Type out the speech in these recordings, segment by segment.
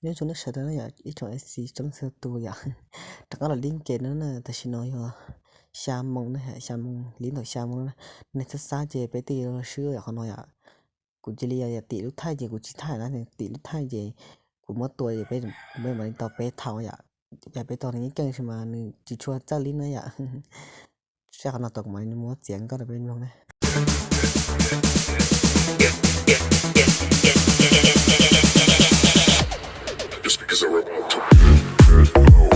因为从那舍得那呀，一种 S C 政策多呀。刚刚的零点呢，那但是呢，要下梦那下梦，领导下梦那，那他仨姐被对了是呀，可能呀。 ກູຈະລຽຍຕິລູກໄຖເຈ ກູຊິຖ່າຍນະຕິລູກໄຖເຈ ກູໝົດຕົວເຈ ໄປ ໄປມາຕໍ່ໄປເຖົ້າຢາກ ຢາກໄປຕໍ່ນີ້ເກັ່ງຊິມາ ໜຶ່ງຊິຊວນເຈົ້າລິ້ນນະຢາກ ແຊກນອກຕົກມານີ້ໝົດສຽງກໍໄດ້ເປັນລົງນະ. The speakers are about to blow.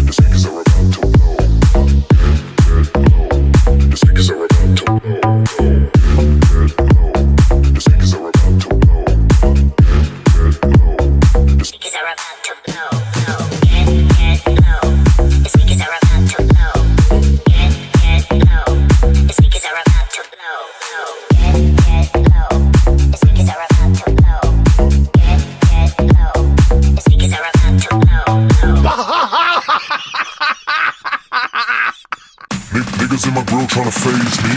The speakers are about to blow. The speakers are about to blow. The speakers are about to blow. The speakers are about to blow. Niggas in my grill tryna phase me.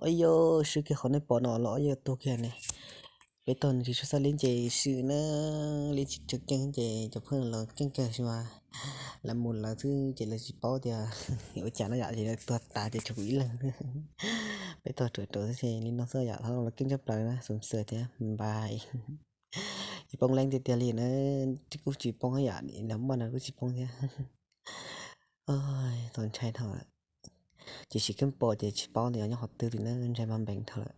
ໂອ້ໂຢ ຊື່ເກຍຂອງໃນປອນອລອເຢໂຕເກຍນີ້ ເປຕອນທີ່ຊຸສາລິນເຈຊື່ນະ ລິນຊິເຈັກເຈັງເຈ ຈະເພິ່ນລາວເກັ່ງເກີນຊິວ່າ ລະມຸນລາວຊື່ເຈ ລາຊິເປົ້າເດຍ ໂອຈານະຍະເຈ ຕົວຕາເຈ ຈະກຸອີເລີ ເປຕອນຕົວໂຕເຊ ລິນນອກເສືອຍາ ເຮົາລາວເກັ່ງຈະປານະ ສົມເສີຍເດຍ ບາຍ. ອີປອງແລງເຕຍເຕຍລີນເອີຍ ທີ່ກູຊິປອງໃຫ້ຢານີ້ ແລ້ວມັນນະກູຊິປອງເຕຍ ໂອ້ຍ ຕອນໃຊ້ເທົ່າລະ ເຈຊິຂຶ້ນປໍເຈຊິປອງເຕຍ ຍັງຂໍຕື່ມອີກເນີ ໃຊ້ມາແບ່ງເທົ່າລະ